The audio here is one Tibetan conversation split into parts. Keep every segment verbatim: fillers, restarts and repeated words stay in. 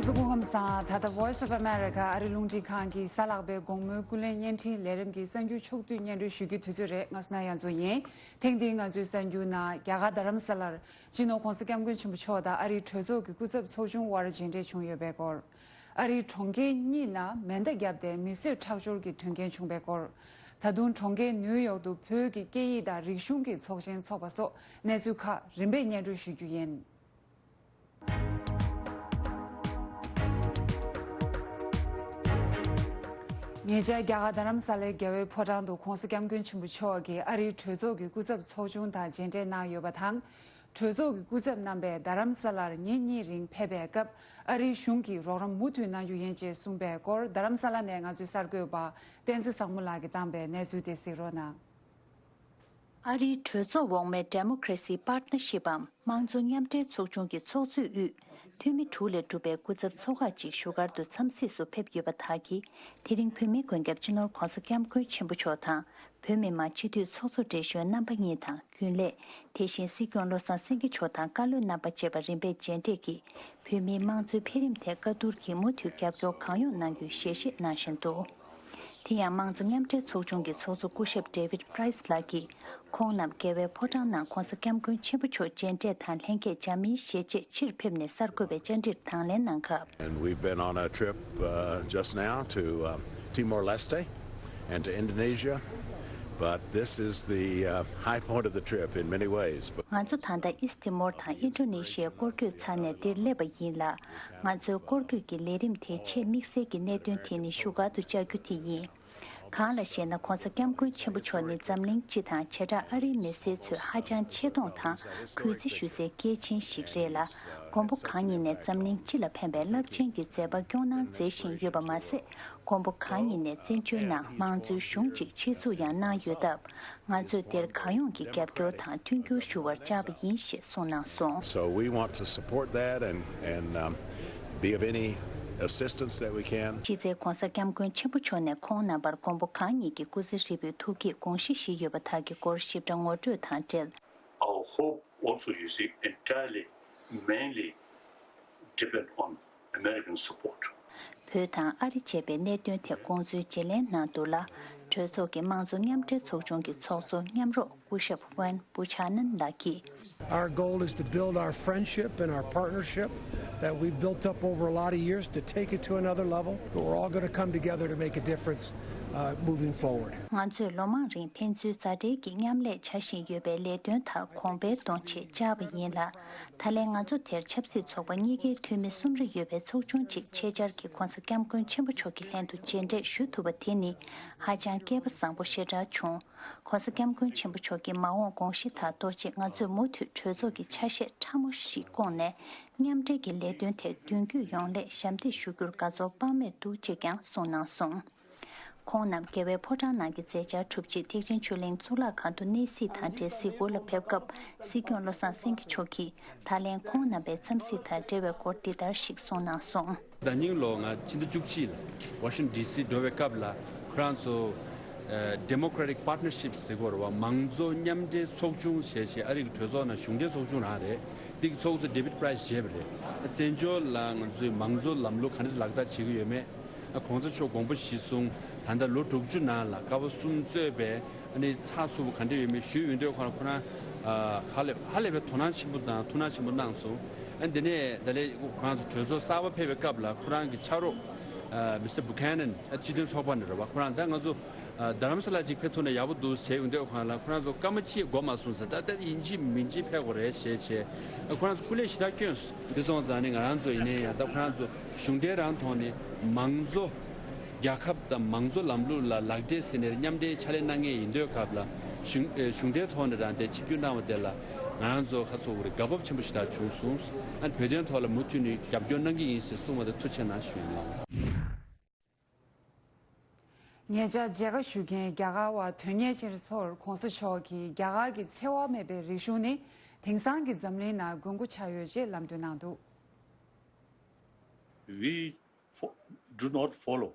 སྐུ་ཁམས་བཟང་། ད་ལྟ་Voice of America ཨ་རི་རླུང་འཕྲིན་ཁང་གི་གཟའ་ལྷག་པའི་དགོང་མོའི་ཀུན་གླེང་བརྙན་འཕྲིན་ལས་རིམ་གྱི་གསར་འགྱུར་ཕྱོགས་བསྡུས་སྙན་སྒྲོན་ཞུ་རྒྱུའི་དུས་ཚོད་རེད། ང་སུ་ན་ཡང་ཚོ་ཡིན། ཐེངས་འདིའི་ང་ཚོའི་གསར་འགྱུར་ནང་རྒྱ་གར་རྡ་རམ་ས་ལར་སྤྱི་ནོར་༧གོང་ས་༧སྐྱབས་མགོན་ཆེན་པོ་མཆོག་དང་ཨ་རིའི་གྲོས་ཚོགས་ཀྱི་སྐུ་ཚབ་ཚོགས་ཆུང་དབར་མཇལ་འཕྲད་བྱུང་ཡོད་པའི་སྐོར། ཨ་རིའི་གྲོང་ཁྱེར་གཉིས་ནང་མེ་མདའ་བརྒྱབ་སྟེ་མི་གསོད་ཁྲག་སྦྱོར་གྱི་དོན་རྐྱེན་བྱུང་བའི་སྐོར། ད་དུང་གྲོང་ཁྱེར་ནིའུ་ཡོག་ཏུ་བོད་ཀྱི་སྐད་ཡིག་དང་རིག་གཞུང་གི་ཚོགས་ཆེན་འཚོགས་པ་སོགས་གནས་ཚུལ་ཁག་རིམ་པས་སྙན་སྒྲོན་ཞུ་རྒྱུ་ཡིན། ཉེ་ཆར་རྒྱ་གར་རྡ་རམ་ས་ལའི་རྒྱལ་བའི་ཕོ་བྲང་དུ་༧གོང་ས་༧སྐྱབས་མགོན་ཆེན་པོ་མཆོག་གིས་ཨ་རིའི་གྲོས་ཚོགས་ཀྱི་སྐུ་ཚབ་ཚོགས་ཆུང་དང་མཇལ་འཕྲད་གནང་ཡོད་པ་དང་། གྲོས་ཚོགས་ཀྱི་སྐུ་ཚབ་རྣམ་པས་རྡ་རམ་ས་ལར་ཉིན་གཉིས་རིང་ཕེབས་པའི་སྐབས་ཨ་རིའི་གཞུང་གིས་རོགས་རམ་མུ་མཐུད་གནང་རྒྱུ་ཡིན་ཅེས་གསུངས་པའི་སྐོར། རྡ་རམ་ས་ལ་ནས་ང་ཚོའི་གསར་འགོད་པ་བསྟན་འཛིན་བཟང་མོ་ལགས་ཀྱིས་བཏང་པའི་གནས་ཚུལ་དེ་གཟིགས་རོགས་གནང་། ཨ་རིའི་གྲོས་ཚོགས་འོག་མའི་Democracy Partnership འམ་དམངས་གཙོ་མཉམ་འབྲེལ་ཚོགས་ཆུང་གི་ཚོགས་གཙོས་དབུས་འཐུས་མི་དྲུག་ལས་གྲུབ་པའི་སྐུ་ཚབ་ཚོགས་ཁག་ཅིག་བཞུགས་སྒར་དུ་འཚམས་གཟིགས་སུ་ཕེབས་ཡོད་པ་དག་གིས། དེ་རིང་བོད་མིའི་མགོན་སྐྱབས་སྤྱི་ནོར་༧གོང་ས་༧སྐྱབས་མགོན་ཆེན་པོ་མཆོག་དང་། བོད་མི་མང་སྤྱི་འཐུས་ཚོགས་གཙོ་བགྲེས་གཞོན་རྣམ་པ་གཉིས་དང་རྒྱུན་ལས། དེ་བཞིན་སྲིད་སྐྱོང་བློ་བཟང་སེང་གེ་མཆོག་དང་བཀའ་བློན་རྣམ་པ་བཅས་པ་རིམ་པས་མཇལ་འཕྲད་ཀྱིས། བོད་མིའི་དམངས་གཙོའི་འཕེལ་རིམ་ཐད་བཀའ་བསྡུར་གྱིས་མུ་མཐུད་རྒྱབ་སྐྱོར་གང་ཡོང་གནང་རྒྱུའི་ཞལ་བཞེས་གནང་བཞིན་འདུག་དེ་ཡང་དམངས་གཙོ་མཉམ་འབྲེལ་ཚོགས་ཆུང་གི་ཚོགས་གཙོ་སྐུ་ཞབས་David Price ལགས་ཀྱིས། ཁོང་རྣམས་རྒྱལ་བའི་ཕོ་བྲང་ནང་༧གོང་ས་༧སྐྱབས་མགོན་ཆེན་པོ་མཆོག་མཇལ་འཕྲད་དང་ལྷན་རྒྱས་འཇར་མིའི་ཞལ་ཆད་ཕྱིར་ཕེབས་ནས་གསར་འགོད་པའི་བཅར་འདྲིར་དང་ལེན་གནང་སྐབས། And we've been on a trip uh, just now to uh, Timor Leste and to Indonesia. But this is the uh, high point of the trip in many ways. ང་ཚོ་ད་ལྟ་ཨིས་ཏི་མོར་དང་ཨིན་ཌོ་ནེ་ཤི་ཡའི་སྐོར་སྐྱོད་ཚར་ནས་འདིར་སླེབས་པ་ཡིན་ལ། ང་ཚོའི་སྐོར་སྐྱོད་ཀྱི་ལས་རིམ་དེའི་ཆེས་དམིགས་བསལ་གྱི་གནད་དོན་དེ་ནི་བཞུགས་སྒར་དུ་བཅར་རྒྱུ་དེ་ཡིན། གང་ལགས་ཤེ་ན། ༧གོང་ས་༧སྐྱབས་མགོན་ཆེན་པོ་མཆོག་ནི་འཛམ་གླིང་སྤྱི་དང་བྱེ་བྲག་ཨ་རིའི་མི་སེར་ཚོས་ཧ་ཅང་ཆེ་མཐོང་དང་གུས་བརྩི་ཞུ་སའི་སྐྱེས་ཆེན་ཞིག་རེད་ལ། མགོན་པོ་གང་ཉིད་ནས་འཛམ་གླིང་སྤྱི་ལ་ཕན་པའི་རླབས་ཆེན་གྱི་མཛད་པ་སྐྱོང་གནང་མཛད་བཞིན་ཡོད་པ་མ་ཟད། མགོན་པོ་གང་ཉིད་ནས་བཙན་བྱོལ་ནང་དམངས་གཙོའི་གཞུང་ཅིག་ཆེད་འཛུགས་ཡང་གནང་ཡོད་སྟབས། ང་ཚོས་འདིར་གང་ཡོང་གི་རྒྱབ་སྐྱོར་དང་མཐུན་འགྱུར་ཞུ་བར་བཅར་བ་ཡིན་ཞེས་གསུངས་གནང་སོང་། So we want to support that and, and um, be of any assistance that we can. གཞི་རྩའི་༧གོང་ས་༧སྐྱབས་མགོན་ཆེན་པོ་མཆོག་ནས་ཁོང་རྣམ་པར་མགོན་པོ་གང་ཉིད་ཀྱི་སྐུ་ཚེ་ཧྲིལ་པོའི་ཐུགས་བསྐྱེད་དགོངས་གཞི་བཞེས་ཡོད་པ་དག་གི་སྐོར་ཞིབ་ཕྲ་ངོ་སྤྲོད་དང་འབྲེལ། Our hope also, you see, entirely, mainly depend on American support. བོད་དང་ཨ་རི་བཅས་པའི་གནད་དོན་ཐད་དགོངས་ཚུལ་བརྗེ་ལེན་གནང་འདུག་ལ། གྲོས་ཚོགས་ཀྱི་དམངས་གཙོ་མཉམ་འབྲེལ་ཚོགས་ཆུང་གི་ཚོགས་གཙོ་མཉམ་རོགས་སྐུ་ཞབས་Win Buchanan ལགས་ཀྱིས། Our goal is to build our friendship and our partnership that we've built up over a lot of years to take it to another level. But we're all going to come together to make a difference uh, moving forward. ང་ཚོས་ལོ་མང་རིང་ཕན་ཚུན་མཛའ་འབྲེལ་གྱི་མཉམ་ལས་བྱ་བཞིན་ཡོད་པའི་ལས་དོན་དག་གོང་འཕེལ་གཏོང་ཆེད་བཅར་བ་ཡིན་ལ། ད་ལན་ང་ཚོ་དེར་ཆབ་སྲིད་ཚོགས་པ་གཉིས་ཀའི་འཐུས་མི་གསུམ་རེ་ཡོད་པའི་ཚོགས་ཆུང་གཅིག་ཆེད་བཅར་གྱིས་༧གོང་ས་༧སྐྱབས་མགོན་ཆེན་པོ་མཆོག་གི་ལྷན་དུ་མཇལ་འཕྲད་ཞུ་ཐུབ་པ་དེ་ནི་ཧ་ཅང་སྐལ་པ་བཟང་པོ་ཞེ་དྲག་བྱུང་། ༧གོང་ས་༧སྐྱབས་མགོན་ཆེན་པོ་མཆོག་གི་མ་འོངས་དགོངས་གཞི་དག་ཐོག་ཆེད་ང་ཚོས་མུ་མཐུད་གྲོས་ཚོགས་ཀྱི་ཆ་ཤས་ཕྲ་མོ་ཞིག་བསྐོངས་ནས། མཉམ་འབྲེལ་གྱི་ལས་དོན་ཐད་མདུན་སྐྱོད་ཡོང་སླད་ཞབས་འདེགས་ཞུ་རྒྱུར་དགའ་ཚོར་དཔག་མེད་འདུག་ཅེས་ཀྱང་གསུངས་གནང་སོང་། ཁོང་རྣམས་རྒྱལ་བའི་ཕོ་བྲང་ནང་གི་མཛད་འཆར་གྲུབ་རྗེས་ཐེག་ཆེན་ཆོས་གླིང་གཙུག་ལག་ཁང་དུ་གནས་གཟིགས་དང་འབྲེལ་གཟིགས་སྐོར་ལ་ཕེབས་སྐབས། སྲིད་སྐྱོང་བློ་བཟང་སེང་གེ་མཆོག་གིས་ད་ལན་ཁོང་རྣམ་པའི་འཚམས་གཟིགས་དང་འབྲེལ་བའི་སྐོར་འདི་ལྟར་ཞིག་གསུངས་གནང་སོང་། ཟླ་ཉིན་ལོ་ང་ཕྱི་ཟླ་བཅུ་གཅིག་ལ་ཝ་ཤིང་ཌི་སི་འགྲོ་བའི་སྐབས་ལ་ཁོ་རང་ཚོ་Democratic Partnership ཟེར་གོ་ར་བ་མང་གཙོ་མཉམ་འབྲེལ་ཚོགས་ཆུང་ཞེས་བྱས་ཨ་རི་གི་གྲོས་ཚོགས་ནང་གཞུང་འབྲེལ་ཚོགས་ཆུང་རང་རེད། འདི་གི་ཚོགས་གཙོ་David Price བཞེས་པ་རེད། བཙན་བྱོལ་ལ་ང་ཚོའི་མང་གཙོ་ལམ་ལུགས་ག་འདྲ་ལག་བསྟར་བྱེད་ཀྱི་ཡོད་མེད། ཨ་གོང་ས་མཆོག་དགོངས་པ་གཞིར་བཟུང་ད་ལྟ་ལོ་དྲུག་ཅུ་ནང་ལ་ཀ་བ་གསུམ་གཙོས་པའི་ཨ་ནི་ཚགས་ཚུད་པོ་ག་འདྲ་ཡོད་མེད་ཞུས་ཡོང་དུས་ཁོ་རང་ཁོ་རང་ཧ་ལས་ཧ་ལས་པའི་དོ་སྣང་ཆེན་པོ་དང་ཐུགས་སྣང་ཆེན་པོ་གནང་སོང་། ཨ་འདི་ནས་ད་ལས་ཁོ་རང་ཚོ་གྲོས་ཚོགས་གསར་པ་ཕེབས་པའི་སྐབས་ལ་ཁོ་རང་གི་ཕྱག་རོགས་Mister Buchanan ཨ་སྤྱི་མཐུན་ཚོགས་པ་ནས་རེད་བ། ཁོ་རང་ད་ང་ཚོ་རྡ་རམ་ས་ལ་ཅིག་ཕེབས་ཐུབ་ན་ཡག་པོ་འདུག་བྱས་ཡོང་དུས་ཁོ་རང་ལ་ཁོ་རང་ཚོ་སྐར་མ་གཅིག་འགོར་མ་སོང་ཟེར། ད་ལྟ་ཡིན་གཅིག་མིན་གཅིག་ཕེབས་དགོས་རེད་ཞེས་བྱས་ཁོ་རང་ཚོ་སྐུ་ལས་ཞེ་དྲག་བསྐྱོན་སོང་། དེ་སོང་ཙང་ནི་ང་རང་ཚོ་ཡིན་ནའི་ཡང་ད་ཁོ་རང་ཚོ་གཞུང་འབྲེལ་རང་ཐོག་ནས་མང་གཙོ་རྒྱལ་ཁབ་དང་མང་གཙོ་ལམ་ལུགས་ལ་ལག་འབྲེལ་ཟེར་ནས་མཉམ་འབྲེལ་ཕྱག་ལས་གནང་མཁན་ཡིན་དུས་སྐབས་ལ་གཞུང་གཞུང་འབྲེལ་ཐོག་ནས་རང་དེ་ཆིབས་བསྒྱུར་གནང་བ་དེ་ལ་ང་རང་ཚོ་ཁ་སོ་བོ་རེ་དགའ་སྤོབས་ཆེན་པོ་ཞེ་དྲག་བྱུང་སོང་། ཨ་ནི་བོད་དོན་ཐོག་ལ་མུ་མཐུད་ནས་རྒྱབ་སྐྱོར་གནང་གི་ཡིན་ཞེས་གསུངས་པ་དེ་ཐུགས་རྗེ་ཆེ་གནང་ཞུ་ཡིན། ཉེ་ཆར་མཇལ་ཁ་ཞུ་མཁན་རྒྱ་གར་བ་དོན་གཉེར་ཅན་ཚོར་༧གོང་ས་མཆོག་གིས་རྒྱ་གར་གྱི་འཚེ་བ་མེད་པའི་རིག་གཞུང་ནི་དེང་སང་གི་འཛམ་གླིང་ནང་དགོས་མཁོ་ཆགས་ཡོད་ཅེས་ལམ་སྟོན་གནང་འདུག We fo- do not follow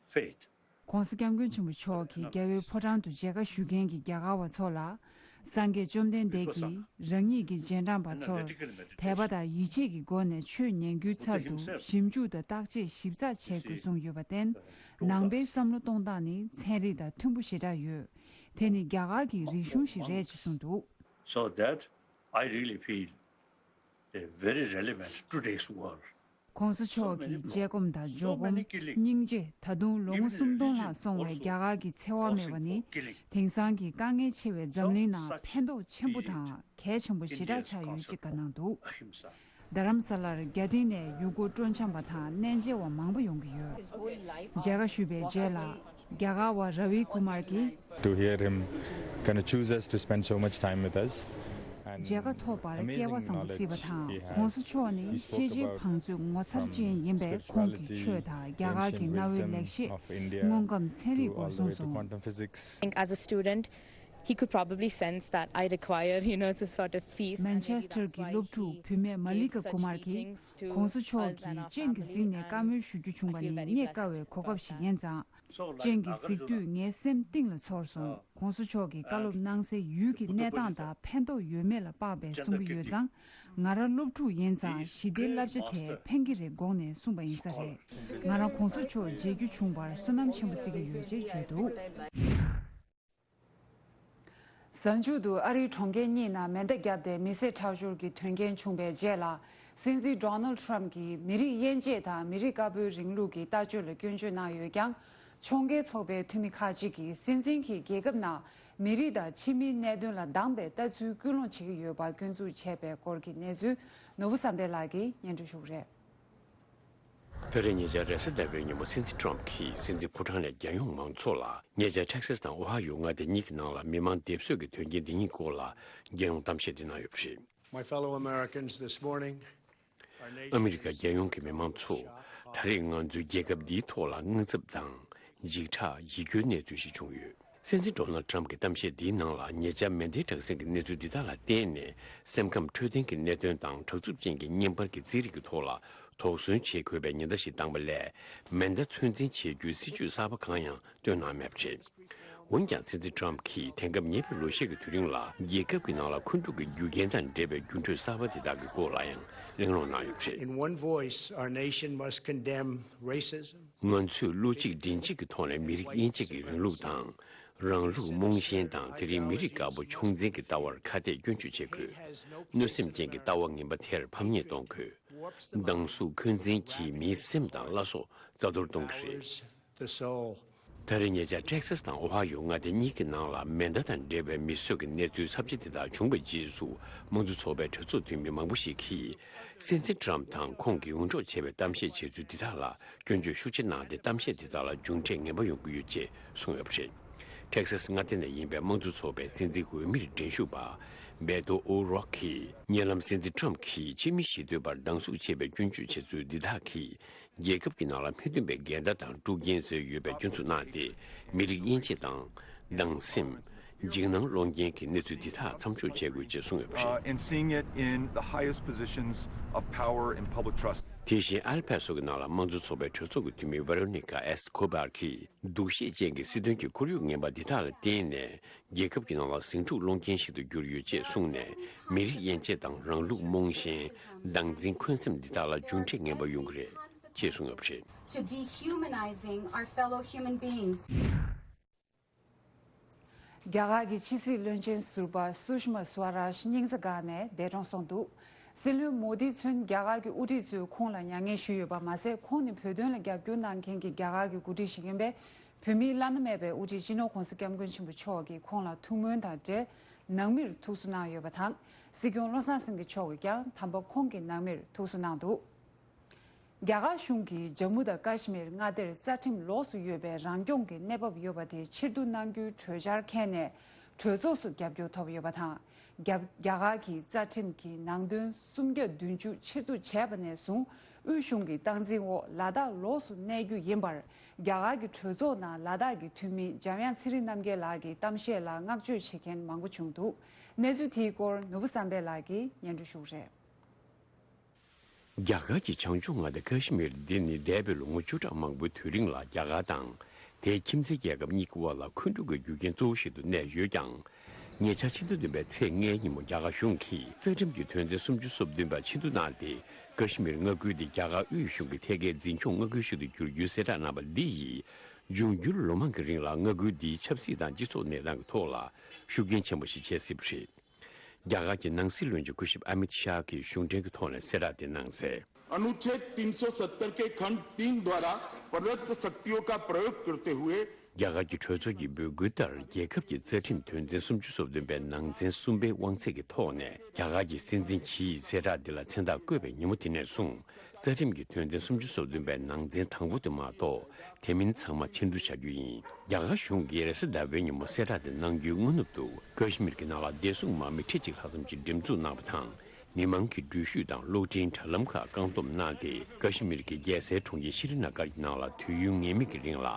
faith. ༧གོང་ས་༧སྐྱབས་མགོན་ཆེན་པོ་མཆོག་གིས་རྒྱལ་བའི་ཕོ་བྲང་དུ་མཇལ་ཁ་ཞུ་མཁན་གྱི་རྒྱ་གར་བ་ཚོ་ལ། སངས་རྒྱས་བཅོམ་ལྡན་འདས་ཀྱིས་རང་ཉིད་ཀྱི་རྗེས་འབྲང་པ་ཚོར་དད་པ་དང་ཡིད་ཆེས་ཀྱི་སྒོ་ནས་ཆོས་ཉན་རྒྱུའི་ཚབ་ཏུ་ཞིབ་འཇུག་དང་བརྟག་དཔྱད་ཞིབ་ཚགས་བྱེད་དགོས་གསུངས་ཡོད་པར་བརྟེན། ནང་པའི་བསམ་བློ་གཏོང་སྟངས་ནི་ཚན་རིག་དང་མཐུན་པོ་ཞེ་དྲག་ཡོད། དེ་ནི་རྒྱ་གར་གྱི་རིག་གཞུང་ཞིག་རེད་ཅེས་གསུངས་འདུག། So that I really feel, uh, very relevant to today's world. ༸གོང་ས་མཆོག་གི་དཔྱད་སྒོམ་དང་འཇོག་སྒོམ། སྙིང་རྗེ་ད་དུང་ལོ་ངོ་སུམ་སྟོང་ལྷག་སོང་བའི་རྒྱ་གར་གྱི་ཚེ་དབང་མེད་པ་ནི། དེང་སང་གི་དཀའ་ངལ་ཆེ་བའི་འཛམ་གླིང་ནང་ཕན་ཐོགས་ཆེན་པོ་དང་གལ་ཆེན་པོ་ཞེ་དྲག་ཆགས་ཡོད་ཅེས་བཀའ་གནང་འདུག། རྡ་རམ་ས་ལར་རྒྱ་ལྡིང་ནས་ཡུལ་སྐོར་སྤྲོ་འཆམ་པ་དང་གནས་མཇལ་བ་མང་པོ་ཡོང་གི་ཡོད། མཇལ་ཁ་ཞུས་པའི་རྗེས་ལ། རྒྱ་གར་བ་ར་བི་ཀུ་མར་གྱིས། To hear him kind of choose us to spend so much time with us. And amazing knowledge he has. མཇལ་ཁ་ཐོབ་པར་སྐལ་བ་བཟང་པོ་བརྩིས་པ་དང་༸གོང་ས་མཆོག་ནི་ཤེས་བྱའི་བང་མཛོད་ངོ་མཚར་ཅན་ཡིན་པས། ཁོང་གིས་ཆོས་དང་རྒྱ་གར་གྱི་གནའ་བོའི་ལེགས་བཤད། དངོས་ཁམས་ཚན་རིག་སྐོར་གསུངས་སོང་། I think as a student, he could probably sense that I require, you know, to sort of peace. མན་ཆེ་སི་ཊར་གྱི་སློབ་ཕྲུག་བུད་མེད་མ་ལི་ཀ་ཀུ་མར་གྱིས། ༸གོང་ས་མཆོག་གིས་སྤྱན་གྱིས་གཟིགས་ནས་བཀའ་མོལ་ཞུ་རྒྱུ་བྱུང་བ་ནི་རྙེད་དཀའ་བའི་གོ་སྐབས་ཤིག་ཡིན་ཙང་། སྤྱན་གྱིས་གཟིགས་དུས་ངའི་སེམས་གཏིང་ལ་ཚོར་སོང་། ༸གོང་ས་མཆོག་གིས་བཀའ་སློབ་གནང་སའི་ཡུལ་གྱི་གནས་སྟངས་དང་ཕན་ཐོགས་ཡོད་མེད་ལ་དཔག་པའི་གསུང་གི་ཡོད་ཙང་། ང་རང་སློབ་ཕྲུག་ཡིན་ཙང་ཞི་བདེའི་བསླབ་བྱ་དེ་ཕན་གྱི་རེད་དགོངས་ནས་གསུངས་པ་ཡིན་ས་རེད། ང་རང་༸གོང་ས་མཆོག་མཇལ་རྒྱུ་བྱུང་བར་བསོད་ནམས་ཆེན་པོ་བརྩི་གི་ཡོད་ཅེས་བརྗོད་འདུག། གཟའ་མཇུག་ཏུ་ཨ་རིའི་གྲོང་ཁྱེར་གཉིས་ནང་མེ་མདའ་བརྒྱབ་སྟེ་མི་བསད་ཁྲག་སྦྱོར་གྱི་དོན་རྐྱེན་བྱུང་བའི་རྗེས་ལ། སྲིད་འཛིན་ཌོ་ནལ་ཌི་ཊརམ་གྱིས་མི་རིགས་དབྱེ་འབྱེད་དང་མི་རིགས་དཀར་པོའི་རིང་ལུགས་ཀྱི་ལྟ་སྤྱོད་ལ་སྐྱོན་བརྗོད་གནང་ཡོད་ཀྱང་། ཕྱོགས་འགལ་ཚོགས་པའི་འཐུས་མི་ཁག་ཅིག་གིས་སྲིད་འཛིན་གྱིས་རྒྱལ་ཁབ་ནང་མི་རིགས་དང་ཕྱི་མིའི་གནད་དོན་ལ་སྡང་པའི་ལྟ་ཚུལ་སྐུལ་སློང་བྱེད་ཀྱི་ཡོད་པར་སྐྱོན་འཛུགས་བྱས་པའི་སྐོར་གྱི་གནས་ཚུལ། ནོར་བུ་བསམ་འཕེལ་ལགས་ཀྱིས་སྙན་སྒྲོན་ཞུ་གི་རེད། ད་རེས་ཉེ་ཆར་རེས་གཟའ་ཟླ་བའི་ཉིན་མོ་སྲིད་འཛིན་ཊརམ་གྱིས་སྲིད་འཛིན་ཕོ་བྲང་ནས་རྒྱལ་ཡོངས་མང་ཚོགས་ལ། ཉེ་ཆར་ཊེག་སཱས་དང་ཨོ་ཧ་ཡོ་མངའ་སྡེ་གཉིས་ཀྱི་ནང་ལ་མི་མང་སྡེབ་གསོད་ཀྱི་དོན་རྐྱེན་འདི་གཉིས་སྐོར་ལ་རྒྱལ་ཡོངས་གཏམ་བཤད་འདི་གནང་ཡོད་པ་རེད། My fellow Americans, this morning, ཨ་མི་རི་ཀ་རྒྱལ་ཡོངས་ཀྱི་མི་མང་ཚོ། ད་རེས་ང་ཚོའི་རྒྱལ་ཁབ་འདིའི་ཐོག་ལ་དངངས་འཚབ་དང་། འཇིགས་སྐྲག་ཡིད་སྐྱོའི་གནས་ཚུལ་ཞིག་བྱུང་ཡོད། སྲིད་འཛིན་ཌོ་ནལ་ཊརམ་གྱི་གཏམ་བཤད་འདིའི་ནང་ལ་ཉེ་ཆར་མེ་མདའི་གྲགས་ཟིང་གི་གནས་ཚུལ་འདི་དག་ལ་བརྟེན་ནས་སེམས་ཁམས་འཕྲོད་བསྟེན་གྱི་གནད་དོན་དང་དྲག་རྩུབ་ཅན་གྱི་བརྙན་པར་གྱི་རྩིས་རིག་གི་ཐོག་ལ་དོགས་ཟོན་བྱེད་དགོས་པའི་ཉེན་བརྡ་ཞིག་བཏང་པ་ལས། མེ་མདའ་ཚོད་འཛིན་བྱེད་རྒྱུའི་སྲིད་ཇུས་གསར་པ་གང་ཡང་བཏོན་གནང་མེད་པ་རེད། འོན་ཀྱང་སྲིད་འཛིན་ཊརམ་གྱིས་དེང་སྐབས་ཉེ་བའི་ལོ་ཤས་ཀྱི་དུས་རིང་ལ་རྒྱལ་ཁབ་ཀྱི་ནང་ལ་འཁོན་འཁྲུག་གི་རྒྱུ་རྐྱེན་དང་འབྲེལ་བའི་འགྱུར་འགྲོས་གསར་པ་འདི་དག་གི་སྐོར་ལ་ཡང་གླེང་སློང་གནང་ཡོད་པ་རེད། In one voice, our nation must condemn racism. ང་ཚོས་བློ་གཅིག་མགྲིན་གཅིག་གི་ཐོག་ནས་མི་རིགས་དབྱེ་འབྱེད་ཀྱི་རིང་ལུགས་དང་། རང་ལུགས་རྨོངས་ཞེན་དང་དེ་རིང་མི་རིགས་དཀར་པོ་ཕྱོགས་འཛིན་གྱི་ལྟ་བར་ཁ་གཏད་སྐྱོན་བརྗོད་བྱེད་དགོས། གནོད་སེམས་ཅན་གྱི་ལྟ་བ་ངན་པ་དེར་ཕམ་ཉེས་གཏོང་དགོས། སྡང་ཟུག་འཁོན་འཛིན་གྱིས་མིའི་སེམས་དང་བླ་སྲོག་རྩ་གཏོར་གཏོང་གི་རེད། The soul. ད་རེས་ཉེ་ཆར་ཊེག་སཱས་དང་ཨོ་ཧ་ཡོ་མངའ་སྡེ་གཉིས་ཀྱི་ནང་ལ་མེ་མདའ་དང་འབྲེལ་བའི་མི་གསོད་ཀྱི་གནས་ཚུལ་ཚབས་ཆེ་དེ་དག་བྱུང་བའི་རྗེས་སུ་དམངས་གཙོ་ཚོགས་པའི་གྲོས་ཚོགས་འཐུས་མི་མང་པོ་ཞིག་གིས། སྲིད་འཛིན་ཊརམ་དང་ཁོང་གིས་འུར་སྒྲོག་ཆེ་བའི་གཏམ་བཤད་བྱས་ཚུལ་འདི་དག་ལ་སྐྱོན་བརྗོད་ཤུགས་ཆེ་གནང་སྟེ། གཏམ་བཤད་འདི་དག་ལ་མཇུག་འབྲས་ངན་པ་ཡོང་གི་ཡོད་ཅེས་གསུངས་ཡོད་པ་རེད། ཊེག་སཱས་མངའ་སྡེ་ནས་ཡིན་པའི་དམངས་གཙོ་ཚོགས་པའི་སྲིད་འཛིན་འོས་མིར་འགྲན་ཞུགས་པ་བེ་ཏོ་ཨོ་རོག་གིས། ཉེ་ལམ་སྲིད་འཛིན་ཊརམ་གྱིས་ཕྱི་མི་ཞི་གཏོད་པར་སྡང་ཟུག་ཆེ་བའི་སྐྱོན་བརྗོད་བྱས་ཚུལ་འདི་དག་གིས། རྒྱལ་ཁབ་ཀྱི་ནང་ལ་མི་མཐུན་པའི་འགལ་ཟླ་དང་དཀྲུག་རྐྱེན་བཟོས་ཡོད་པའི་སྐྱོན་འཛུགས་གནང་སྟེ། མི་རིགས་དབྱེ་འབྱེད་དང་། སྡང་སེམས། འཇིགས་སྣང་སློང་རྐྱེན་གྱི་གནས་ཚུལ་འདི་དག་མཚམས་འཇོག་བྱེད་དགོས་ཅེས་གསུངས་ཡོད་པ་རེད། Uh, in seeing it in the highest positions of power in public trust. དེ་བཞིན་ཨལ་ཕ་སོ་གི་ནང་ལ་དམངས་གཙོ་ཚོགས་པའི་གྲོས་ཚོགས་ཀྱི་འཐུས་མི་ཝེ་རོ་ནི་ཀ་ཨེས་ཀོ་བར་གྱིས། སྡུག་ཤོས་ཅན་གྱི་སྲིད་དོན་གྱི་ཁོར་ཡུག་ངན་པ་འདི་དག་ལ་བརྟེན་ནས། རྒྱལ་ཁབ་ཀྱི་ནང་ལ་ཟིང་འཁྲུག་སློང་རྐྱེན་ཞིག་ཏུ་གྱུར་ཡོད་ཅེས་གསུངས་ནས། མི་རིགས་དབྱེ་འབྱེད་དང་རང་ལུགས་རྨོངས་ཞེན། སྡང་འཛིན་འཁོན་སེམས་འདི་དག་ལ་མཇུག་འབྲས་ངན་པ་ཡོང་གི་རེད་ཅེས་གསུངས་ཡོད་པ་རེད། To dehumanizing our fellow human beings. རྒྱ་གར་གྱི་ཕྱི་སྲིད་བློན་ཆེན་ཟུར་པ་སུཤ་མ་སུ་ཝ་རཱཇ་སྙིང་རྩ་འགག་ནས་འདས་གྲོངས་སོང་འདུག། སྲིད་བློན་མོ་དི་མཚོན་རྒྱ་གར་གྱི་དབུ་ཁྲིད་ཚོས་ཁོང་ལ་མྱ་ངན་ཞུས་ཡོད་པ་མ་ཟད། ཁོང་ནི་བོད་དོན་ལ་རྒྱབ་སྐྱོར་གནང་མཁན་གྱི་རྒྱ་གར་གྱི་འགོ་ཁྲིད་ཞིག་ཡིན་པས། བོད་མིའི་བླ་ན་མེད་པའི་དབུ་ཁྲིད་སྤྱི་ནོར་༸གོང་ས་༸སྐྱབས་མགོན་ཆེན་པོ་མཆོག་གིས་ཁོང་ལ་ཐུགས་སྨོན་དང་འབྲེལ། ནང་མིར་ཐུགས་གསོ་གནང་ཡོད་པ་དང་། སྲིད་སྐྱོང་བློ་བཟང་སེང་གེ་མཆོག་གིས་ཀྱང་དམ་པ་ཁོང་གི་ནང་མིར་ཐུགས་གསོ་གནང་འདུག། རྒྱ་གར་གཞུང་གིས་ཇམ་མུ་དང་ཀཱ་ཤི་མིར་མངའ་སྡེར་རྩ་ཁྲིམས་ལོགས་སུ་ཡོད་པའི་རང་སྐྱོང་གི་གནས་བབ་ཡོད་པ་དེ་ཕྱིར་བསྡུ་གནང་རྒྱུའི་གྲོས་འཆར་འཁྱེར་ནས་གྲོས་ཚོགས་སུ་རྒྱབ་སྐྱོར་ཐོབ་ཡོད་པ་དང་། རྒྱ་རྒྱ་གར་གྱི་རྩ་ཁྲིམས་ཀྱི་ནང་དོན་སུམ་བརྒྱ་བདུན་ཅུ་ཕྱིར་བསྡུ་བྱས་པ་ནས་བཟུང་། དབུས་གཞུང་གི་སྟངས་འཛིན་འོག་ལ་དྭགས་ལོགས་སུ་གནས་རྒྱུ་ཡིན་པར། རྒྱ་གར་གྱི་གྲོས་ཚོགས་ནང་ལ་དྭགས་ཀྱི་འཐུས་མི་འཇམ་དབྱངས་ཚེ་རིང་རྣམ་རྒྱལ་ལགས་ཀྱི་གཏམ་བཤད་ལ་བསྔགས་བརྗོད་བྱེད་མཁན་མང་པོ་བྱུང་འདུག། གནས་ཚུལ་དེའི་སྐོར་ནོར་བུ་བསམ་འཕེལ་ལགས་ཀྱིས་སྙན་སྒྲོན་ཞུ་གི་རེད། རྒྱ་གར་གྱི་བྱང་ཕྱོགས་མངའ་སྡེ་ཀ་ཤི་མིར་འདི་ནི་འདས་པའི་ལོ་ངོ་བཅུ་ཕྲག་མང་པོའི་དུས་རིང་ལ་རྒྱ་གར་དང་། དེས་ཁྱིམ་མཚེས་རྒྱལ་ཁབ་གཉིས་ཀྱི་དབར་ལ་འཁོན་འཁྲུག་གི་རྒྱུ་རྐྱེན་གཙོ་བོ་ཞིག་ཏུ་གནས་ཡོད་ཀྱང་། ཉེ་ཆར་ཕྱི་ཟླ་བདུན་པའི་ཚེས་ལྔའི་ཉིན་མོ་རྒྱ་གར་གཞུང་གིས་རྩ་ཁྲིམས་ཀྱི་དོན་ཚན་སུམ་ཅུ་སོ་བདུན་པ་ཕྱིར་བསྡུ་གནང་སྟེ། ཀ་ཤི་མིར་མངའ་ཁུལ་དེ་རྒྱ་གར་དབུས་གཞུང་གི་ཐད་ཀའི་འཛིན་སྐྱོང་མངའ་ཁུལ་ཞིག་ཏུ་བསྒྱུར་རྒྱུའི་གསལ་བསྒྲགས་གནང་བ་འདི་ཡིས། འབྱུང་འགྱུར་ལོ་མང་གི་རིང་ལ་མངའ་ཁུལ་འདིའི་ཆབ་སྲིད་དང་སྤྱི་ཚོགས་གནས་སྟངས་ཀྱི་ཐོག་ལ་ཤུགས་རྐྱེན་ཆེན་པོ་ཞིག་བྱེད་སྲིད་པ་རེད། རྒྱ་གར་གྱི་ནང་སྲིད་བློན་ཆེན་སྐུ་ཞབས་ཨ་མིད་ཤཱ་གིས་གཞུང་འབྲེལ་གྱི་ཐོག་ནས་གསལ་བསྒྲགས་དེ་གནང་གསལ། अनुच्छेद तीन सौ सत्तर के खंड तीन द्वारा प्रदत्त शक्तियों का प्रयोग करते हुए རྒྱ་གར་གྱི་གྲོས་ཚོགས་ཀྱི་འབོད་སྐུལ་ལྟར། རྒྱལ་ཁབ་ཀྱི་རྩ་ཁྲིམས་དོན་ཚན་སུམ་ཅུ་སོ་བདུན་པའི་ནང་ཚན་གསུམ་པའི་དབང་ཚད་ཀྱི་ཐོག་ནས། རྒྱ་གར་གྱི་སྲིད་འཛིན་གྱིས་གསལ་བསྒྲགས་འདི་ལ་མཚན་རྟགས་བཀོད་པའི་ཉིན་མོ་དེ་ནས་བཟུང་། རྩ་ཁྲིམས་ཀྱི་དོན་ཚན་སུམ་ཅུ་སོ་བདུན་པའི་ནང་ཚན་དང་པོ་དེ་མ་གཏོགས། དེ་མིན་ཚང་མ་ཕྱིར་བསྡུ་བྱ་རྒྱུ་ཡིན། རྒྱ་གར་གཞུང་གིས་རེས་གཟའ་ཟླ་བའི་ཉིན་མོ་གསལ་བསྒྲགས་དེ་གནང་རྒྱུའི་སྔ་ནུབ་ཏུ། ཀ་ཤི་མིར་གྱི་ནང་ལ་བདེ་སྲུང་དམག་མི་ཁྲི་གཅིག་ལྷག་ཙམ་ཞིག་འགྲེམས་འཛུགས་གནང་བ་དང་། མི་མང་གི་འགྲུལ་བཞུད་དང་གློག་འཕྲིན་དྲ་ལམ་ཁག་བཀག་སྡོམ་གནང་སྟེ། ཀ་ཤི་མིར་གྱི་རྒྱལ་སའི་གྲོང་ཁྱེར་ཤི་རི་ན་གར་གྱི་ནང་ལ་དུས་ཡུན་ངེས་མེད་ཀྱི་རིང་ལ་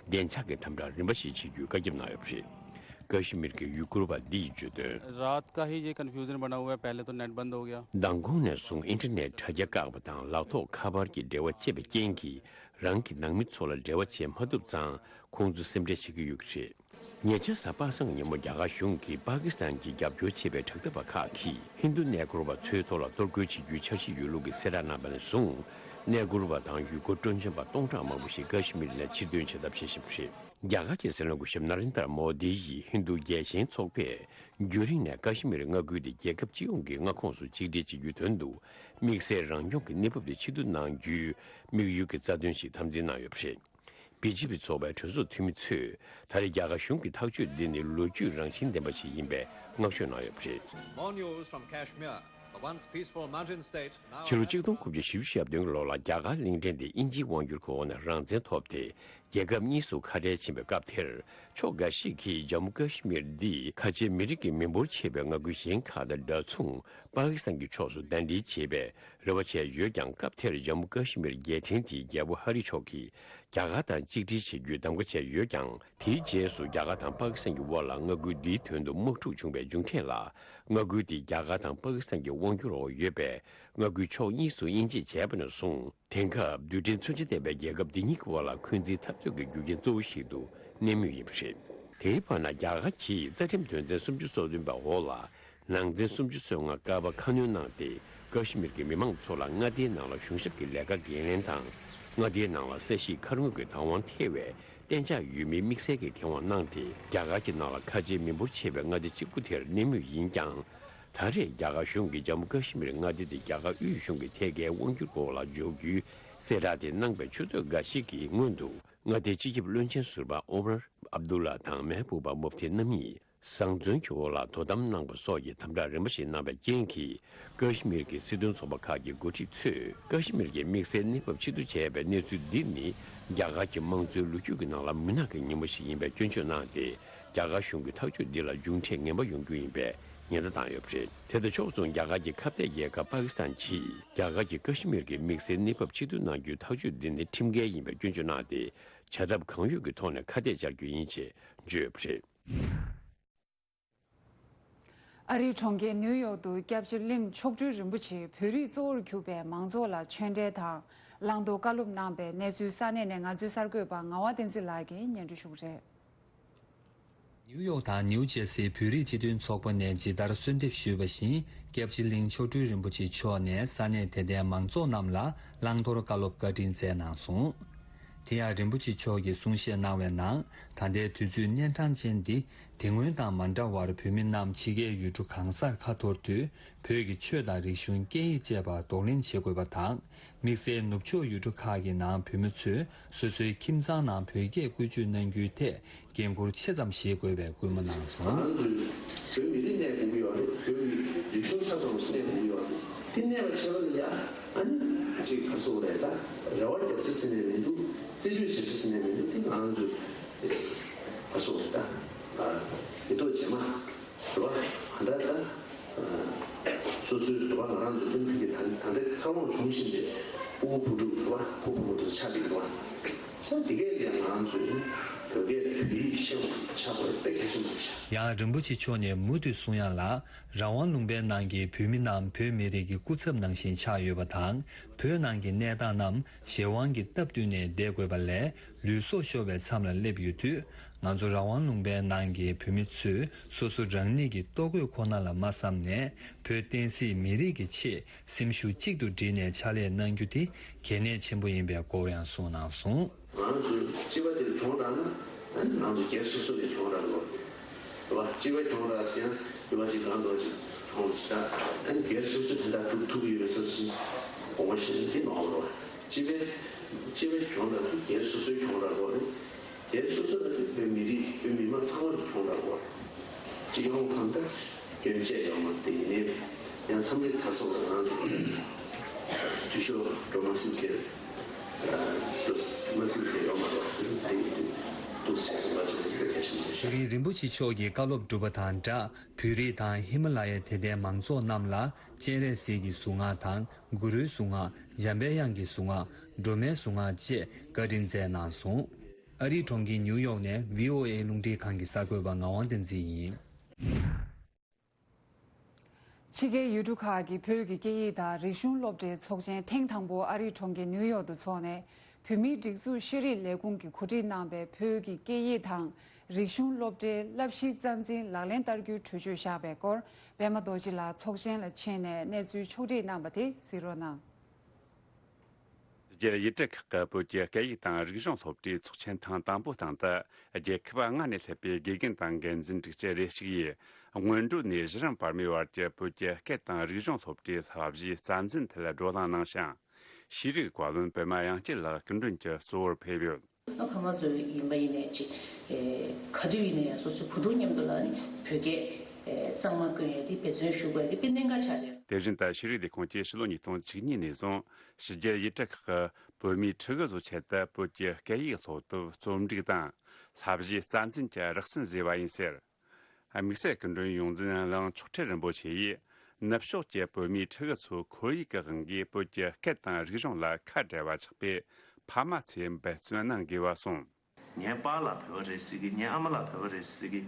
བདེ་འཇགས་ཀྱི་དམ་དྲག་རིམ་པ་ཞིག་བྱེད་རྒྱུའི་བཀའ་ཁྱབ་གནང་ཡོད་པ་རེད། ཀ་ཤི་མིར་གྱི་ཡུ་གུར་བ་འདི་ཡིས་བརྗོད་དོན། रात का ही ये कन्फ्यूजन बना हुआ है, पहले तो नेट बंद हो गया। མདང་དགོང་ནས་བཟུང་ཨིན་ཊར་ནེཊ་དྲ་རྒྱ་བཀག་པ་དང་ལག་ཐོགས་ཁ་པར་གྱི་འབྲེལ་བ་བཅད་པའི་རྐྱེན་གྱིས། རང་གི་ནང་མི་ཚོ་ལ་འབྲེལ་བ་བྱེད་མ་ཐུབ་ཙང་། ཁོང་ཚོ་སེམས་ཁྲལ་བྱེད་ཀྱི་ཡོད་ཀྱི་རེད། ཉེ་ཆར་གཟའ་པ་སངས་ཉིན་མོ་རྒྱ་གར་གཞུང་གིས་པ་ཀི་སི་ཐན་གྱིས་རྒྱབ་སྐྱོར་བྱེད་པའི་དྲག་འཐབ་པ་ཁག་གིས་ཧིན་རྡུ་གནས་སྐོར་བ་ཚོའི་ཐོག་ལ་གཏོར་རྒོལ་བྱེད་རྒྱུའི་འཆར་གཞི་ཡོད་ལུགས་ཀྱི་གསལ་བསྒྲགས་གནང་བ་ནས་བཟུང་། གནས་སྐོར་བ་དང་ཡུལ་སྐོར་སྤྲོ་འཆམ་པ་སྟོང་ཕྲག་མང་པོ་ཞིག་ཀ་ཤི་མིར་ནས་ཕྱིར་ཐོན་བྱེད་ཐབས་བྱེད་བཞིན་པ་རེད། རྒྱ་གར་གྱི་སྲིད་བློན་སྐུ་ཞབས་ན་རེན་དར་མོ་དི་ཡིས་ཧིན་རྡུ་རྒྱལ་ཞེན་ཚོགས་པས་རྒྱུན་རིང་ནས་ཀ་ཤི་མིར་མངའ་ཁུལ་དེ་རྒྱལ་ཁབ་སྤྱི་ཡོངས་ཀྱི་མངའ་ཁོངས་སུ་གཅིག་སྒྲིལ་བྱེད་རྒྱུའི་དོན་དུ། དམིགས་བསལ་རང་སྐྱོང་གི་གནས་བབ་དེ་ཕྱིར་བསྡུ་གནང་རྒྱུའི་དམིགས་ཡུལ་གྱི་རྩ་དོན་ཞིག་དམ་འཛིན་གནང་ཡོད་པ་རེད། བི་ཇེ་པི་ཚོགས་པའི་གྲོས་ཚོགས་འཐུས་མི་ཚོས། ད་རེས་རྒྱ་གར་གཞུང་གི་ཐག་གཅོད་འདི་ནི་ལོ་རྒྱུས་རང་བཞིན་ལྡན་པ་ཞིག་ཡིན་པའི་བསྔགས་བརྗོད་གནང་ཡོད་པ་རེད། More news from Kashmir, the once peaceful mountain state, now ཕྱི་ལོ་གཅིག་སྟོང་དགུ་བརྒྱ་བཞི་བཅུ་ཞེ་བདུན་གྱི་ལོ་ལ་རྒྱ་གར་གླིང་ཕྲན་དེ་དབྱིན་ཇིའི་དབང་སྒྱུར་གྱི་འོག་ནས་རང་བཙན་ཐོབ་སྟེ། རྒྱལ་ཁབ་གཉིས་སུ་ཁ་བྲལ་ཕྱིན་པའི་སྐབས་དེར། ཕྱོགས་འགའ་ཞིག་གིས་ཇམ་མུ་ཀ་ཤི་མིར་འདི་ཁ་ཆེའི་མི་རིགས་ཀྱི་མི་འབོར་ཆེ་བའི་མངའ་ཁུལ་གཞན་ཁག་དང་འདྲ་མཚུངས། པ་ཀི་སི་ཐན་གྱི་ཕྱོགས་སུ་གདན་འདྲེན་བྱེད་པའི་རེ་བ་བྱས་ཡོད་ཀྱང་། སྐབས་དེར་ཇམ་མུ་ཀ་ཤི་མིར་རྒྱལ་ཕྲན་དེའི་རྒྱལ་པོ་ཧ་རི་མཆོག་གིས་རྒྱ་གར་དང་གཅིག་སྒྲིལ་བྱེད་རྒྱུའི་གདམ་ག་བྱས་ཡོད་ཀྱང་། དེའི་རྗེས་སུ་རྒྱ་གར་དང་པ་ཀི་སི་ཐན་གྱི་དབར་ལ་མངའ་ཁུལ་འདིའི་དོན་དུ་དམག་འཁྲུག་བྱུང་བའི་མཇུག་འབྲས་ལ། མངའ་ཁུལ་དེ་རྒྱ་གར་དང་པ་ཀི་སི་ཐན་གྱི་དབང་སྒྱུར་འོག་ཡོད་པས། མངའ་ཁུལ་ཕྱོགས་གཉིས་སུ་དབྱེ་འབྱེད་བྱས་པ་ནས་བཟུང་། དེང་སྐབས་རྡུལ་ཕྲན་མཚོན་ཆ་ལྡན་པའི་རྒྱལ་ཁབ་འདི་གཉིས་ཀྱི་དབར་ལ་འཁོན་འཛིན་འཐབ་རྩོད་ཀྱི་རྒྱུ་རྐྱེན་གཙོ་བོ་ཞིག་ཏུ་གནས་མུས་ཡིན་པ་རེད། དེའི་བར་ན། རྒྱ་གར་གྱིས་རྩ་ཁྲིམས་དོན་ཚན་སུམ་ཅུ་སོ་བདུན་པ་འོག་ལ། ནང་ཚན་སུམ་ཅུ་སོ་ལྔ་ཀ་བ་ཁ་སྣོན་གནང་སྟེ། ཀ་ཤི་མིར་གྱི་མི་མང་ཚོ་ལ་མངའ་སྡེའི་ནང་ལ་གཞུང་ཞབས་ཀྱི་ལས་ཀ་འགན་ལེན་དང་། མངའ་སྡེའི་ནང་ལ་ས་གཤིས་ཁ་སྔོན་གྱི་བདག་དབང་ཐེ་བའི་གཏན་འཇགས་ཡུལ་མིའི་དམིགས་བསལ་གྱི་ཁེ་དབང་གནང་སྟེ། རྒྱ་གར་གྱི་ནང་ལ་ཁ་ཆེའི་མི་འབོར་ཆེ་བའི་མངའ་སྡེ་གཅིག་པུ་དེར་གནས་མུས་ཡིན་ཀྱང་། ད་རེས་རྒྱ་གར་གཞུང་གིས་ཇམ་མུ་ཀ་ཤི་མིར་མངའ་སྡེ་དེ་རྒྱ་གར་དབུས་གཞུང་གི་ཐད་ཀའི་དབང་སྒྱུར་འོག་ལ་འཇོག་རྒྱུའི་གསལ་བསྒྲགས་དེ་གནང་པའི་ཆུ་ཚོད་འགའ་ཞིག་གི་སྔོན་དུ། མངའ་སྡེའི་སྤྱི་ཁྱབ་བློན་ཆེན་ཟུར་པ་ཨོ་མར་ཨབ་དུ་ལ་དང་མེ་ཧ་བུ་པ་མུབ་ཐི་རྣམ་གཉིས་བཟང་བཙོན་གྱི་འོག་ལ་དོ་དམ་གནང་པ་སོགས་ཀྱི་དམ་དྲག་རིམ་པ་ཞིག་གནང་བའི་རྐྱེན་གྱིས། ཀ་ཤི་མིར་གྱི་སྲིད་དོན་ཚོགས་པ་ཁག་གི་འགོ་ཁྲིད་ཚོས། ཀ་ཤི་མིར་གྱི་དམིགས་བསལ་གནས་བབ་ཕྱིར་བསྡུ་བྱས་པའི་གནས་ཚུལ་འདི་ནི། རྒྱ་གར་གྱི་དམངས་གཙོའི་ལོ་རྒྱུས་ཀྱི་ནང་ལ་མུན་ནག་གི་ཉིན་མོ་ཞིག་ཡིན་པའི་སྐྱོན་བརྗོད་གནང་སྟེ། རྒྱ་གར་གཞུང་གི་ཐག་གཅོད་འདི་ལ་མཇུག་འབྲས་ངན་པ་ཡོང་རྒྱུ་ཡིན་པའི་ཉེན་བརྡ་བཏང་ཡོད་པ་རེད། དེ་དང་ཕྱོགས་མཚུངས། རྒྱ་གར་གྱི་ཁ་གཏད་རྒྱལ་ཁབ་པ་ཀི་སི་ཐན་གྱིས། རྒྱ་གར་གྱིས་ཀ་ཤི་མིར་གྱི་དམིགས་བསལ་གནས་བབ་ཕྱིར་བསྡུ་གནང་རྒྱུའི་ཐག་གཅོད་འདི་ནི་ཁྲིམས་འགལ་ཡིན་པའི་སྐྱོན་བརྗོད་གནང་སྟེ། བྱ་ཐབས་གང་ཡོད་ཀྱི་ཐོག་ནས་ཁ་གཏད་བཅར་རྒྱུ་ཡིན་ཞེས་བརྗོད་ཡོད་པ་རེད། ཨ་རིའི་གྲོང་ཁྱེར་ནིའུ་ཡོག་ཏུ་སྐྱབས་རྗེ་གླིང་མཆོག་སྤྲུལ་རིན་པོ་ཆེས་བོད་རིགས་གཙོ་བོར་གྱུར་པའི་མང་ཚོགས་ལ་ཆོས་འབྲེལ་དང་བླང་དོར་བཀའ་སློབ་གནང་པའི་གནས་ཚུལ་ས་གནས་ནས་ང་ཚོའི་གསར་འགོད་པ་ངག་དབང་བསྟན་འཛིན་ལགས་ཀྱིས་སྙན་སྒྲོན་ཞུ་གི་རེད། ནིའུ་ཡོག་དང་ནིའུ་ཇེར་སིའི་བོད་རིགས་སྤྱི་མཐུན་ཚོགས་པ་ནས་ཇི་ལྟར་གསོལ་འདེབས་ཞུས་པ་བཞིན། སྐྱབས་རྗེ་གླིང་མཆོག་སྤྲུལ་རིན་པོ་ཆེ་མཆོག་ནས་ས་གནས་དེ་འདྲའི་མང་ཚོགས་རྣམས་ལ་བླང་དོར་བཀའ་སློབ་བཀའ་དྲིན་སྩལ་གནང་སོང་། དེ་ཡང་རིན་པོ་ཆེ་མཆོག་གིས་གསུང་བཤད་གནང་བའི་ནང་། ད་ལྟའི་དུས་ཚོད་གཉན་འཕྲང་ཅན་འདི། དེ་སྔོན་དང་མ་འདྲ་བར་བོད་མི་རྣམས་ཕྱི་རྒྱལ་ཡུལ་གྲུ་གང་སར་ཁ་འཐོར་དུས། བོད་ཀྱི་ཆོས་དང་རིག་གཞུང་སྐད་ཡིག་བཅས་པ་གདོང་ལེན་བྱེད་དགོས་པ་དང་། དམིགས་བསལ་ནུབ་ཕྱོགས་ཡུལ་གྲུ་ཁག་གི་ནང་བོད་མི་ཚོས་སོ་སོའི་ཁྱིམ་ཚང་ནང་བོད་སྐད་བཀོལ་སྤྱོད་གནང་རྒྱུའི་ཐད་འགན་འཁུར་ཆེ་ཙམ་བཞེས་དགོས་པའི་སྐུལ་མ་གནང་སོང་། ང་རང་ཚོའི་བོད་མི་རིགས་གནས་དགོས་ཀྱི་ཡོད་རེད། བོད་ཀྱི་རིག་གཞུང་ཆ་ཚང་ཞིག་གནས་དགོས་ཀྱི་ཡོད་རེད། དེ་གནས་པ་ཆགས་ན་ཡ། ཨ་ནི་ཅིག་ག་རེ་ཟེར་དགོས་རེད། ད་རེ་བ་རྒྱག་ས་ཟེར་ནས་མི་འདུག་རྩིས་སྤྲོད་བྱེད་ས་ཟེར་ནས་མི་འདུག་དེ་ང་རང་ཚོའི་ག་རེ་ཟེར་དགོས་རེད། ད་མི་ཐོག་རྗེས་མ། རེད་བ། ག་འདྲ་ད། སོ་སོའི་རེད་བ། ང་རང་ཚོའི་ཐོན་ཁུལ་གྱི་ད་ད་ལྟ་འཚར་ལོངས་བྱུང་བཞིན་པའི་ཕྲུ་གུ་བུ་ཕྲུག་རེད་བ། ཕྲུ་གུ་བུ་ཕྲུག་ཆགས་ཀྱི་རེད་བ། ས་དེ་གས་ལ་ང་རང་ཚོས་ ཡང་རིན་པོ་ཆེ་མཆོག་ནས་མུ་མཐུད་གསུང་ཡག་ལ། རང་དབང་ལུང་པའི་ནང་གི་བོད་མི་རྣམས་བོད་མི་རིགས་ཀྱི་སྐུ་ཚབ་ནང་བཞིན་ཆགས་ཡོད་པ་དང་། བོད་ནང་གི་གནས་སྟངས་རྣམས་གཞན་དབང་གི་སྟབས་བསྟུན་ནས་བསྡད་དགོས་པ་ལས། ལུས་སྲོག་ཤོར་བའི་མཚམས་ལ་སླེབས་ཡོད་དུས། ང་ཚོ་རང་དབང་ལུང་པའི་ནང་གི་བོད་མི་ཚོས་སོ་སོ་རང་ཉིད་ཀྱི་ལྟོ་གོས་ཁོ་ན་ལ་མ་བསམ་ནས། བོད་བསྟན་སྲིད་མི་རིགས་ཀྱི་ཆེད་སེམས་ཤུགས་གཅིག་ཏུ་བསྒྲིལ་ནས་ཕྱག་ལས་གནང་རྒྱུ་དེ་གལ་གནད་ཆེན་པོ་ཡིན་པའི་སྐོར་ཡང་གསུངས་གནང་སོང་། ང་རང་ཚོས་སྤྱི་པ་དེ་ལ་གྱོང་རག་ན། ང་ཚོ་སྒེར་སོ་སོ་ལ་གྱོང་རག་དགོས་རེད་བ། སྤྱི་པ་གྱོང་རག་ཟེར་ཡང་སྤྱི་པ་གཅིག་གང་དུ་གཅིག་གྱོང་ཞིག་རག་ཨ་ནི་སྒེར་སོ་སོས་དེ་འདྲ་སྒྲུབ་ཐུབ་ཀྱི་ཡོད་པའི་བསམ་བཞིན་དགོངས་པ་བཞེས་ནས་འདི་གནང་བ་རེད་བ། སྤྱི་པའི་སྤྱི་པའི་གྱོང་རག་དེ་སྒེར་སོ་སོའི་གྱོང་རག་དགོས་རེད། སྒེར་སོ་སོ་ལ་དེ་བོད་མི་རིགས་བོད་མི་མང་ཚང་མ་ལ་གྱོང་རག་དགོས་རེད། སྤྱི་ཡོངས་གང་ལྟར་སྐྱོན་ཆ་ཡོད་མ་རེད། དེ་ཡིན་ནའི་ཡང་མཚམས་རེ་ཁ་སང་ལ་ང་ཚོ་འཐུས་ཤོར་འགྲོ་མ་སྲིད་ཀྱི་མ་སྲིད་ཀྱི་ཡོད་མ་རེད་ཟེར་དེ་ཡིན་དུས་འདུག་ཟེར་བ་ཅིག་དེ་གལ་ཆེན་པོ་ཞིག་དེ་རིང་རིན་པོ་ཆེ་མཆོག་གིས་བཀའ་སློབ་གྲུབ་པ་དང་སྦྲགས། བོད་རིགས་དང་ཧི་མ་ལ་ཡའི་དད་ལྡན་མང་ཚོགས་རྣམས་ལ་སྤྱན་རས་གཟིགས་ཀྱི་གཟུངས་སྔགས་དང་གུ་རུའི་གཟུངས་སྔགས། འཇམ་པའི་དབྱངས་ཀྱི་གཟུངས་སྔགས། སྒྲོལ་མའི་གཟུངས་སྔགས་བཅས་བཀའ་དྲིན་སྩལ་གནང་སོང་། ཨ་རིའི་གྲོང་ཁྱེར་ཉིའུ་ཡོག་ནས་བྷི་ཨོ་ཨེ་རླུང་འཕྲིན་ཁང་གི་གསར་འགོད་པ་ངག་དབང་བསྟན་འཛིན་ཡིན། ཕྱི་རྒྱལ་ཡུལ་གྲུ་ཁག་གི་བོད་ཀྱི་སྐད་ཡིག་དང་རིག་གཞུང་སློབ་གྲྭའི་ཚོགས་ཆེན་ཐེངས་དང་པོ་ཨ་རིའི་གྲོང་ཁྱེར་ནིའུ་ཡོག་ཏུ་འཚོགས་ནས། བོད་མིའི་སྒྲིག་འཛུགས་ཤེས་རིག་ལས་ཁུངས་ཀྱིས་གོ་སྒྲིག་གནང་པའི་བོད་ཀྱི་སྐད་ཡིག་དང་རིག་གཞུང་སློབ་གྲྭའི་བསླབ་གཞིའི་རྩ་འཛིན་ལག་ལེན་བསྟར་རྒྱུའི་གྲོས་ཆོད་བཞག་པའི་སྐོར། པད་མ་རྡོ་རྗེ་ལགས་ཚོགས་ཆེན་ལ་ཕྱིན་ནས་གནས་ཚུལ་ཕྱོགས་སྒྲིག་གནང་པ་དེ་གཟིགས་རོགས་གནང་། རྒྱལ་ཡུལ་གྲུ་ཁག་གི་བོད་ཀྱི་སྐད་ཡིག་དང་རིག་གཞུང་སློབ་གྲྭའི་ཚོགས་ཆེན་ཐེངས་དང་པོའི་སྟེང་དུ། རྒྱལ་ཁབ་ལྔ་ནས་སླེབས་པའི་དགེ་རྒན་དང་འགན་འཛིན་དྲུག་ཅུ་རེ་གཅིག་ཡིས། སྔོན་འགྲོ་ནས་གཞི་རིམ་བར་མའི་བར་གྱི་བོད་ཀྱི་སྐད་དང་རིག་གཞུང་སློབ་གྲྭའི་བསླབ་གཞིའི་རྩ་འཛིན་ཐད་བགྲོ་གླེང་གནང་ཞིང་། ཤེས་རིག་བཀའ་བློན་པད་མ་དབྱངས་སྐྱིད་ལགས་སྐུ་མགྲོན་གྱི་གཙོ་བོར་ཕེབས་ཡོད། ཕ་མ་ཚོ་ཡིན་པ་ཡིན་ནའི་ཅིག་ཨེ། ག་དུས་ཡིན་ན་ཡང་སོ་སོའི་བུ་ཕྲུག་མཉམ་དུ་ལ་ནི་བོད་སྐད་ཨེ། གཙང་མ་བཀོན་ཡ་དེ་འབད་བརྩོན་ཞུ་དགོས་ཡ་དེ་དཔེ་གནད་འགག་ཆགས་ཀྱི་རེད། དེ་བཞིན་དུ་ཤེས་རིག་ལས་ཁུངས་ཀྱིས་ཕྱི་ལོ་ཉིས་སྟོང་བཅུ་གཉིས་ནས་བཟུང་ཕྱི་རྒྱལ་ཡུལ་གྲུ་ཁག་གི་བོད་མིའི་ཕྲུ་གུ་ཚོའི་ཆེད་དུ་བོད་ཀྱི་སྐད་ཡིག་སློབ་དེབ་རྩོམ་སྒྲིག་དང་། བསླབ་གཞིའི་རྩ་འཛིན་གྱི་རགས་ཟིན་བཟོས་པ་ཡིན་ཟེར། དམིགས་བསལ་སྐུ་མགྲོན་ཡོངས་འཛིན་གླིང་མཆོག་སྤྲུལ་རིན་པོ་ཆེ་ཡིས། ནུབ་ཕྱོགས་ཀྱི་བོད་མིའི་ཕྲུ་གུ་ཚོས་ཁོར་ཡུག་གི་དབང་གིས་བོད་ཀྱི་སྐད་དང་རིག་གཞུང་ལ་ཁ་བྲལ་བ་ཆགས་པས། ཕ་མ་ཚོས་འབད་བརྩོན་གནང་དགོས་པ་གསུངས། ངའི་པཱ་ལགས་བོད་པ་རེད་ཟེར་གི། ངའི་ཨ་མ་ལགས་བོད་པ་རེད་ཟེར་གི་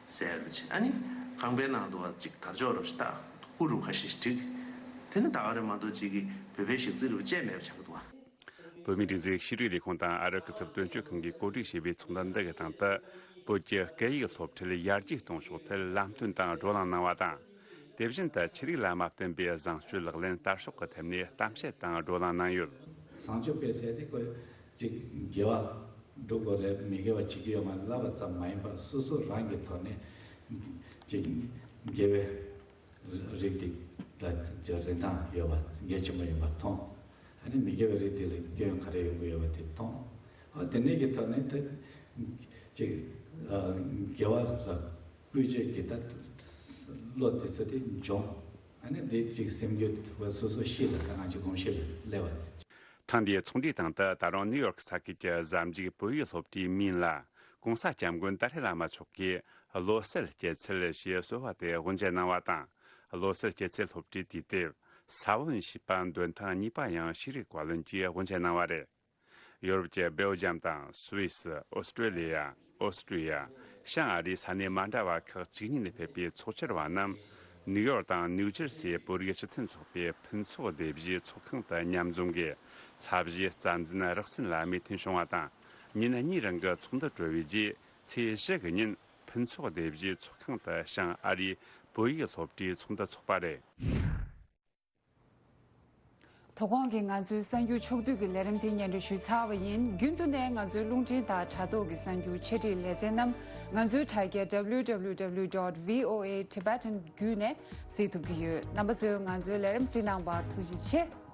ཟེར་བ་ཅིག་ཨ་ནི་ཁང་པའི་ནང་དུ་བ་ཅིག་དར་ལྕོག་རུ་ཞིག་བཏགས། ཧུ་རུ་ཁ་ཤས་ཤིག་བསྒྲིགས། དེ་ནི་ད་ག་རེ་མ་གཏོགས་ཅིག་གི་བོད་པའི་གཞས་ཚིག་རུ་བཅས་མེད་པ་ཆགས་འདུག་བ། བོད་མིའི་སྒྲིག་འཛུགས་ཤེས་རིག་ལས་ཁུངས་དང་ཨ་རི་སྐུ་ཚབ་དོན་གཅོད་ཁང་གིས་གོ་སྒྲིག་བྱས་པའི་ཚོགས་འདུ་འདི་གི་སྟེང་དུ། བོད་ཀྱི་སྐད་ཡིག་སློབ་ཁྲིད་ཡར་རྒྱས་གཏོང་ཕྱོགས་ཐད་ལམ་སྟོན་དང་བགྲོ་གླེང་གནང་བ་དང་། དེ་བཞིན་དུ་ཆོས་རིག་ལ་མ་བརྟེན་པའི་བཟང་སྤྱོད་ལག་ལེན་བསྟར་ཕྱོགས་ཀྱི་ཐད་ནས་གཏམ་བཤད་དང་བགྲོ་གླེང་གནང་ཡོད། བཟང་སྤྱོད་སྤེལ་ཟེར་དེ་ཁོས་ཅིག་དགེ་བ་སྒྲུབ་དགོས་རེད། མི་དགེ་བ་བྱེད་ཀྱི་ཡོད་མ་རེད་ལབ་པ་ཙམ་མ་ཡིན་པར་སོ་སོ་རང་གི་ཐོག་ནས་ཅིག་དགེ་བའི་རིགས་དེ་ལ་ཅིག་རིན་ཐང་ཡོད་པ་གལ་ཆེན་པོ་ཡིན་པ་མཐོང་། ཨ་ནི་མི་དགེ་བའི་རིགས་དེ་ལ་སྐྱོན་ག་རེ་ཡོང་གི་ཡོད་པ་དེ་མཐོང་། ཨ་དེ་འདྲའི་གི་ཐོག་ནས་ད་ཅིག་དགེ་བ་ལ་བཀོལ་སྤྱོད་ཀྱི་ད་བློ་དེ་ཚོ་དེ་འབྱུང་། ཨ་ནི་དེ་ཅིག་སེམས་རྒྱུད་སོ་སོ་ཤེས་ལ་ད་ང་ཅིག་གོམས་གཤིས་ལ་སླེབས་པ། ཐེངས་འདིའི་ཚོགས་འདུའི་སྟེང་དུ་ད་རུང་ནིའུ་ཡོག་ས་ཁུལ་གྱི་གཟའ་མཇུག་བོད་ཡིག་སློབ་གྲྭའི་མིང་ལ། ༸གོང་ས་༸སྐྱབས་མགོན་ཏཱ་ལའི་བླ་མ་མཆོག་གིས་བློ་གསལ་སྐྱེད་ཚལ་ཞེས་གསོལ་བ་དེ་དབུ་འབྱེད་གནང་བ་དང་། བློ་གསལ་སྐྱེད་ཚལ་སློབ་གྲྭའི་དུས་དེབ་ས་བོན་ཞེས་པ་འདོན་ཐེངས་གཉིས་པ་ཡང་ཤེས་རིག་བཀའ་བློན་གྱིས་དབུ་འབྱེད་གནང་བ་རེད། ཡོ་རོབ་ཀྱི་སྦེལ་ཇམ་དང་སུད་སི། ཨོ་སི་ཀྲོ་ལི་ཡ། ཨོ་སི་ཀྲི་ཡ། བྱང་ཨ་རིའི་ས་གནས་མ་འདྲ་བ་ཁག་བཅུ་གཉིས་ནས་ཕེབས་པའི་ཚོགས་བཅར་བ་རྣམས། ནིའུ་ཡོག་དང་ནིའུ་ཇར་སིའི་བོད་རིགས་སྤྱི་མཐུན་ཚོགས་པའི་ཕུན་ཚོགས་སྡེ་བཞིའི་ཚོགས་ཁང་དུ་མཉམ་འཛོམས་ཀྱིས་བསླབ་གཞིའི་རྩ་འཛིན་རགས་ཟིན་ལ་མོས་མཐུན་བྱུང་བ་དང་། ཉིན་གཉིས་རིང་གི་ཚོགས་འདུ་གྲོལ་བའི་རྗེས། ཚེས་བཞི་གི་ཉིན་ཕུན་ཚོགས་སྡེ་བཞིའི་ཚོགས་ཁང་དུ་བྱང་ཨ་རིའི་བོད་ཡིག་སློབ་གྲྭའི་ཚོགས་འདུ་འཚོགས་པ་རེད། དོ་དགོང་གི་ང་ཚོའི་གསར་འགྱུར་ཕྱོགས་བསྡུས་ཀྱི་ལས་རིམ་དེ་སྙན་སྒྲོན་ཞུས་ཚར་བ་ཡིན། རྒྱུན་དུ་ནས་ང་ཚོའི་རླུང་འཕྲིན་དང་དྲ་ཐོག་གི་གསར་འགྱུར་འཆད་ཁྲིད་ལེ་ཚན་རྣམས་ང་ཚོའི་དྲ་རྒྱ་W W W dot V O A Tibetan བརྒྱུད་ནས་གཟིགས་ཐུབ་ཀྱི་ཡོད། རྣམ་པ་ཚོས་ང་ཚོའི་ལས་རིམ་གཟིགས་གནང་བར་ཐུགས་རྗེ་ཆེ།